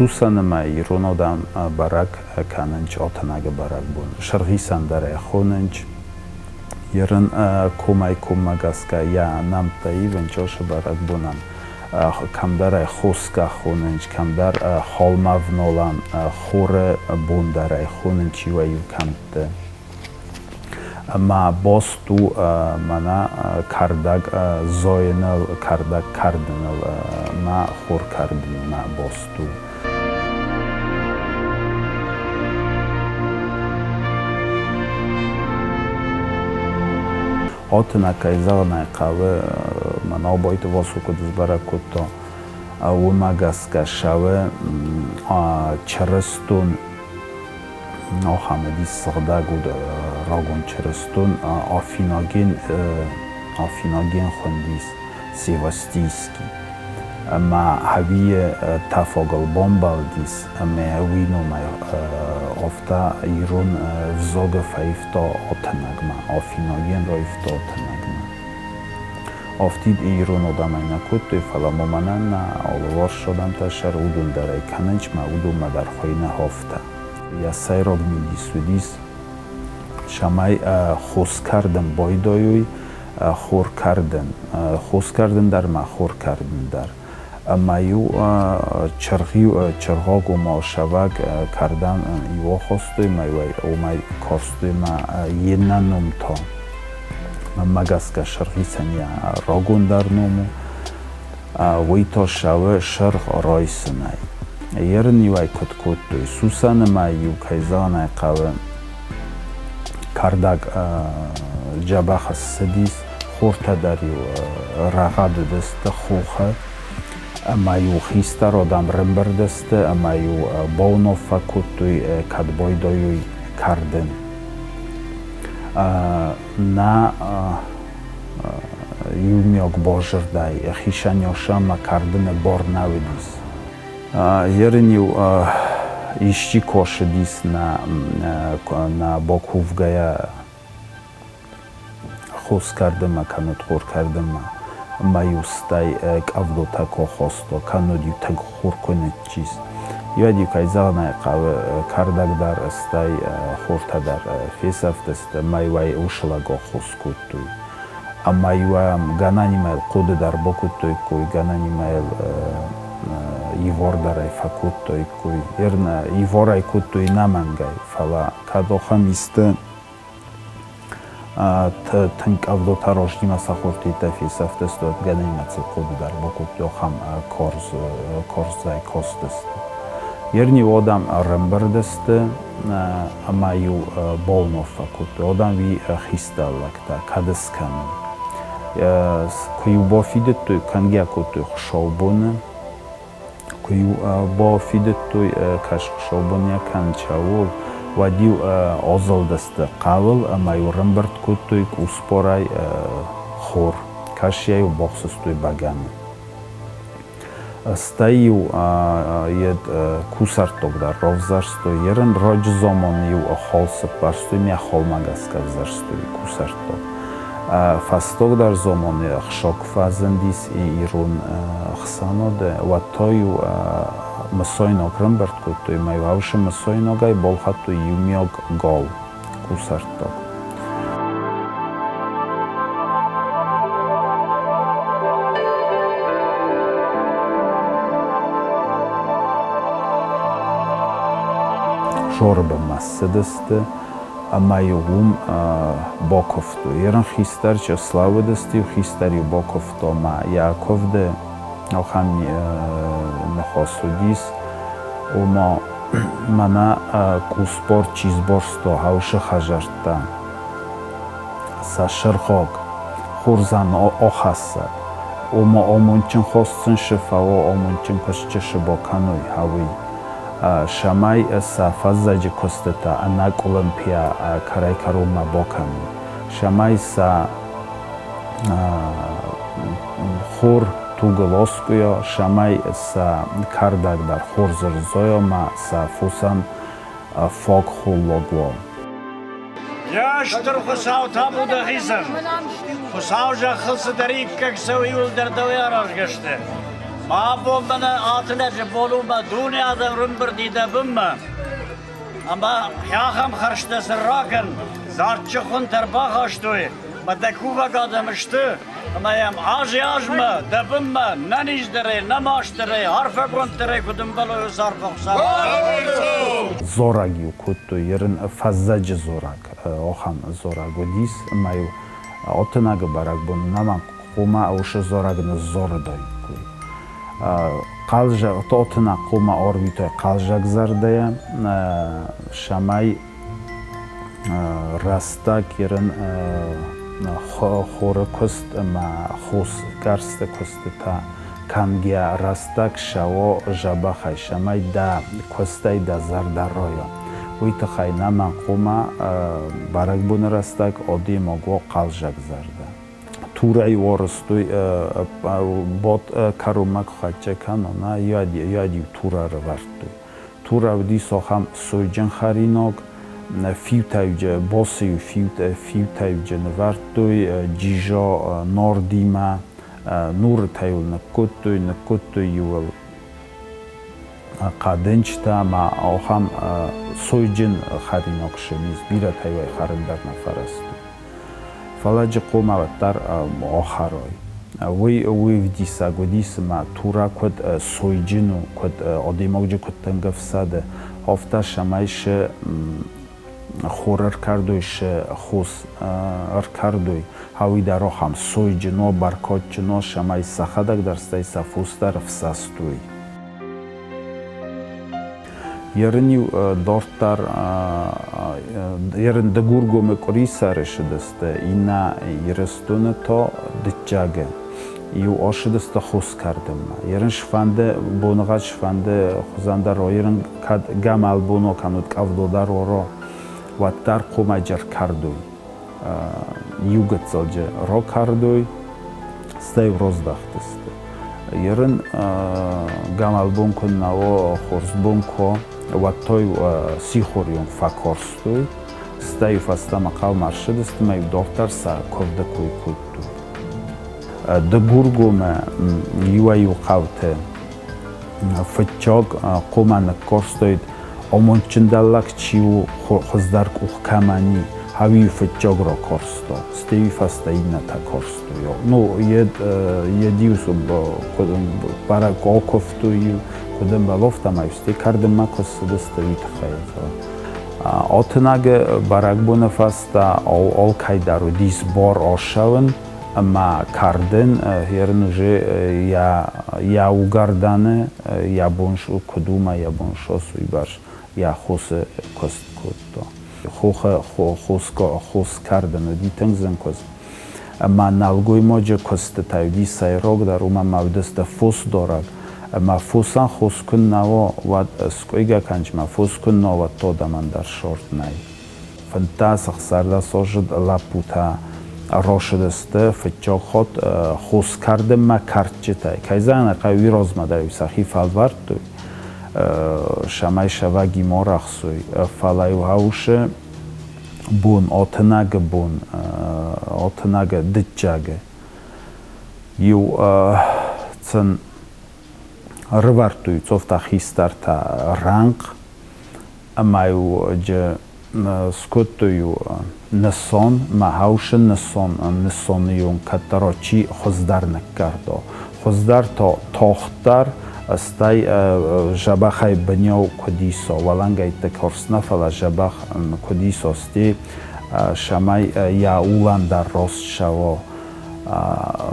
Сусӕны мӕй ирон адӕм бӕрӕг кӕнынц Атынӕгы бӕрӕгбон. Сыргъисӕн дӕр ӕй хонынц. Ерын комӕй-коммӕ гӕсгӕ йӕ нӕмттӕ ивынц осы бӕрӕгбонӕн. Кӕмдӕр ӕй хосгӕ хонынц, кӕмдӕр холмӕвнолӕн хоры бон дӕр ӕй хонынц иуӕй-иу кӕмтты. Ӕмӕ баст у мӕнӕ кӕрдӕг зайыныл, кӕрдӕг кӕрдыныл мӕ хор кӕрдынимӕ баст у. Атынӕ, кӕй зӕгъын ӕй хъӕуы, мӕнӕ Абайты Васо куыд сбӕрӕг кодта, уымӕ гӕсгӕ ссӕуы чырыстон ахӕм уыдис сыгъдӕг уд рагон чырыстон Афиноген, Афиноген хуындис Севастийский. Ӕмӕ Хавийы тӕфагыл бамбӕлдис ӕмӕ уый номӕй афтӕ ирон взагы фӕивта Атынӕгмӕ, Афиноген раивта Атынӕгмӕ. Афтид ирон адӕмӕй нӕ кодтой, фӕлӕ ма мӕнӕн нӕ алыварс адӕмтӕ сӕр уыдон дӕр ӕй кӕнынц мӕ уыдонмӕ дӕр хуыйны афтӕ. Йӕ сӕйраг мидис уыдис, цӕмӕй хос кӕрдын байдайой, хор кӕрдын. Хос кӕрдын дӕр ма хор кӕрдын дӕр. Ӕмӕ-иу чыргъаг ома сӕвӕг кӕрдӕн иу ахастой мӕ уымӕй карстой мӕ йе ннӕ ном та. Мӕнмӕ гӕсгӕ сырхицӕн йӕ рагондӕр ном у. Уый та ссӕуы сырх райсынӕй. Ерын-иу ӕй куыд кодтой? Сусӕны мӕй-иу, кӕй зӕгъын ӕй хъӕуы, кӕрдӕг дзӕбӕх ссыдис, хортӕ дӕр-иу рӕгъӕд уыдысты хохы, ӕмӕ-иу хистӕр адӕм рымбырд сты ӕмӕ-иу бауынаффӕ кодтой, кӕд байдайой кӕрдын. Нӕ иумиаг базырдӕй хицӕн-йасӕмӕ кӕрдыны бар нӕ уыдис. Ерын-иу исчи косыдис нӕ бакувгӕйӕ хос кӕрдынмӕ кӕнӕ хор кӕрдынмӕ, ӕмӕ-иу стӕй къӕвдатӕ куы ахаста, кӕннод-иу тынг хур куы ныччис. Иуӕй-иу, кӕй зӕгъын ӕй хъӕуы, кӕрдӕг дӕр, стӕй хортӕ дӕр фесӕфтысты, ӕмӕ-иу ӕй усылӕг аххос кодтой. Ӕмӕ-иу ӕм гӕнӕнимӕ хъуыды дӕр бакодтаиккой, гӕнӕнимӕ ивар дӕр ӕй фӕкодтаиккой. Ивар ӕй кодтой ӕнӕмӕнгӕй, фӕлӕ кӕд ахӕм исты тынг къӕвдатӕ рӕзтимӕ сӕ хуртитӕ фесӕфтысты, уӕд гӕнӕнимӕ сыл хъуыды дӕр бакодтой ахӕм карзӕй кастысты. Ерни адӕм ӕрӕмбырд сты ӕмӕ-иу бауынаффӕ кодтой, адӕм уый хистӕр лӕгтӕ кӕд скӕнын. Куы-иу бафидыдтой, кӕнгӕ кодтой хуыцаубоны, Куы-иу бафидыдтой кӕс хуыцаубонӕ кӕнчӕуыл, уӕд-иу азылдысты хъӕуыл ӕмӕ-иу ӕрӕмбырд кодтой къусбарӕй хор, кӕсйӕ-иу бахсыстой бӕгӕны. Стӕй-иу йед кусӕрттаг дӕр равзӕрстой. Ерын раджы заманы-иу хал сыппӕрстой, мӕ халмӕ гӕсгӕ ӕвзӕрстой кусӕрттаг. Фӕстагдӕр заманы ӕхсӕг фӕзындис ирон ӕхсӕнады, уӕд та-иу мысайнаг рымбырд кодтой ӕмӕ-иу ӕвсы мысайнагӕй балхӕдтой иумиаг гал, кусӕрттаг. Жоры бынмӕ ссыдысты ӕмӕ-иу уым бакуывтой. Ерын хистӕр чи слӕууыдысты-иу, хистӕр-иу бакуывта ӕмӕ йӕ куывды ахӕм ныхас уыдис, ома мӕнӕ къусбар чи сбарста хӕусы хӕдзӕрттӕ, сӕ сырхаг хорзӕн ахӕссӕд, ома амондджын хӕссын шы фӕуа, амондджын куыстджы шы бакӕной, хӕуый. Цӕмӕй сӕ фӕззӕджы куыстытӕ ӕнӕкъуылымпыйӕ кӕрӕй-кӕронмӕ бакӕной, цӕмӕй сӕ хор тугыл аскъуыйа, цӕмӕй сӕ кӕрдӕг дӕр хорз ӕрзайа ӕмӕ сӕ фосӕн фаг холлаг уа. Йӕ стыр Хуыцау табу дӕхицӕн! Хуыцау зӕххыл цыдӕриддӕр цӕуы, иуылдӕр дӕуӕй аразгӕ сты. Мӕ бон мӕнӕ ацы лӕджы бон у мӕ дуне адӕм рымбырди дӕ бынмӕ. Ӕмӕ ахӕм хӕрзтӕ сын ракӕн, дзаджджы хуынтӕ ӕрбахастой, мӕ дӕ кувӕг адӕм сты, ӕмӕ йӕм азӕй-азмӕ дӕ бынмӕ нӕниздӕрӕй, нӕ мастдӕрӕй, арфӕгонддӕрӕй куыд ӕмбӕлой, уыцы арфӕ Хуыцау. Дзорӕг-иу кодтой, ерын фӕззӕджы дзорӕг, ахӕм дзорӕг уыдис, ӕмӕ-иу Алтынӕгы бӕрӕгбон нӕма хъуамӕ уыцы дзорӕг ныззорыдаиккой. Алтынӕг хъуамӕ арвитой хъӕлдзӕг зӕрдӕйӕ, цӕмӕй рӕстӕг ерын хоры куыст ӕмӕ хосгӕрсты куыстытӕ кӕнгӕ рӕстӕг цӕуа дзӕбӕхӕй, цӕмӕй дӕ куыстӕй дӕ зӕрдӕ райа. Уый тыххӕй нӕма хъуамӕ бӕрӕгбоны рӕстӕг адӕймаг уа хъӕлдзӕг зӕрдӕ. Турӕй уарзтой бад кӕронмӕ куы хӕццӕ кӕна, йӕд-иу тур ӕрӕвӕрдтой. Тур уыдис ахӕм сойджын хӕринаг, фиутӕйджы, босы-иу фиутӕйджы нывӕрдтой джиза нордимӕ, нурытӕ-иу ныккодтой, ныккодтой-иу ыл хъӕдынчытӕ ӕмӕ ахӕм сойджын хӕринаг ссыдис, бирӕтӕ-иу ӕй хӕрын дӕр нӕ фӕрӕзтой. Фӕлӕ джихъомӕ уӕддӕр ахӕрой. Уый уый ӕвдисӕг уыди, цыма Тура куыд сойджын у, куыд адӕймаджы куыд тынг ӕфсады, афтӕ цӕмӕй сы хор ӕркӕрдой, сы хос ӕркӕрдой, ауый дӕр ахӕм сойджын у, бӕркадджын у, цӕмӕй сӕхӕдӕг дӕр, стӕй сӕ фос дӕр ӕфсӕстой. Ерын-иу дарддӕр ерын Дыгургомы къуырисӕры ссыдысты, иннӕ Ирыстоны та дыччагы. Иу ацыдысты хос кӕрдынмӕ. Ерын сфӕнды боныгъӕд сфӕнды хуызӕн дӕр ерын кӕд гӕмӕл боно кӕнут къӕвдо дӕр оро, уӕддӕр хъомайджы ӕркӕрдой. Иу гыццылджы ракӕрдой, стӕй раздӕхтысты. Ерын гӕмӕл бон куы нӕ уа, хорз бон куы уа, уӕд та-иу сихорион фӕкарстой, стӕй фӕстӕмӕ хъӕумӕ ӕрцыдысты ӕмӕ-иу дарддӕр сӕ куывды кой кодтой. Дыгургомы иуӕй-иу хъӕуты фыццаг хъуамӕ ныккарстаид, амондджын дӕллаг чи у, хуыздӕр къух кӕмӕн и, ауи фыццаг ракарста, стӕй фӕстӕ иннӕтӕ карстой. Ну, йед-иу бӕрӕг акуывтой-иу, куыд ӕмбӕлы, афтӕмӕй стӕй кӕрдынмӕ куы цыдысты, уый тыххӕй. Алтынӕгы бӕрӕгбоны фӕстӕ алкӕй дӕр уыдис бар ацӕуын ӕмӕ кӕрдын, ерын уже йӕ угӕрдӕны йӕ бон куыд у мӕ йӕ бон сос, уыйбӕрц йӕ хосы куыст кодта. Хохы хос кӕрдын уыди тынг зын куыст. Ӕмӕ нӕлгоймаджы куыстытӕ уыди сӕйрагдӕр, уымӕн ӕмӕ уыдысты фосдарӕг. Ӕмӕ фосӕн хос куыннӕ уа, уӕд скъуыйгӕ кӕнджмӕ фос куыннӕ уа, уӕд то адӕмӕн дӕр сорт нӕй. 15 16 аздзыд лӕппутӕ рацыдысты фыццаг хатт хос кӕрдынмӕ кӕрдджытӕй. Кӕй зӕгъын ӕй хъӕуы, уый размӕ дӕр-иу сӕхи фӕлвӕрдтой, цӕмӕй сӕвӕги ма рахсой. Фӕлӕ-иу хъӕусы бон, Атынӕгы бон, Атынӕгы дыччагы иу сын ӕрывӕрдтой цофта хистӕртӕ рӕнхъ ӕмӕ-иу скодтой-иу нысон, мӕ хаусы нысон, нысоны-иу кӕддӕр чи хуыздӕр ныккӕрдо. Хуыздӕр та тагъддӕр, стӕй дзӕбӕхӕй бынӕу куыд исо, уӕлӕнгӕйтты курс нӕ, фӕлӕ дзӕбӕх куыд исо, стӕй цӕмӕй йӕ улӕн дӕр рост цӕуа.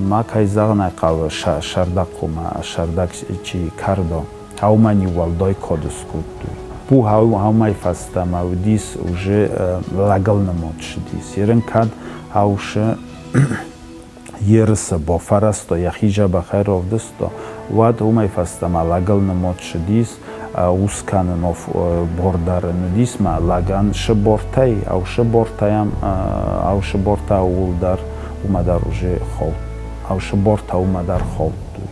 Ма кӕй зӕгъын ӕй хъӕуы, сӕрдӕг хъуымӕ, сӕрдӕг чи кӕрдо, уымӕн-иу уӕлдай код скодтой. Пу уымӕй фӕстӕмӕ уыдис уже лӕгыл нымад ссыдис. Ерын кӕд аусы ерысы бафӕрӕзта, йӕхи дзӕбӕхӕй равдыста, уӕд уымӕй фӕстӕмӕ лӕгыл нымад ссыдис, ус кӕнын бор дӕр ын уыдис мӕ лӕгӕн сыбортӕй, ау сыбортӕм, ау сыбортӕ ууыл дӕр, уымӕ дӕр уже хауд, ау сыбортӕ уымӕ дӕр хаудтой.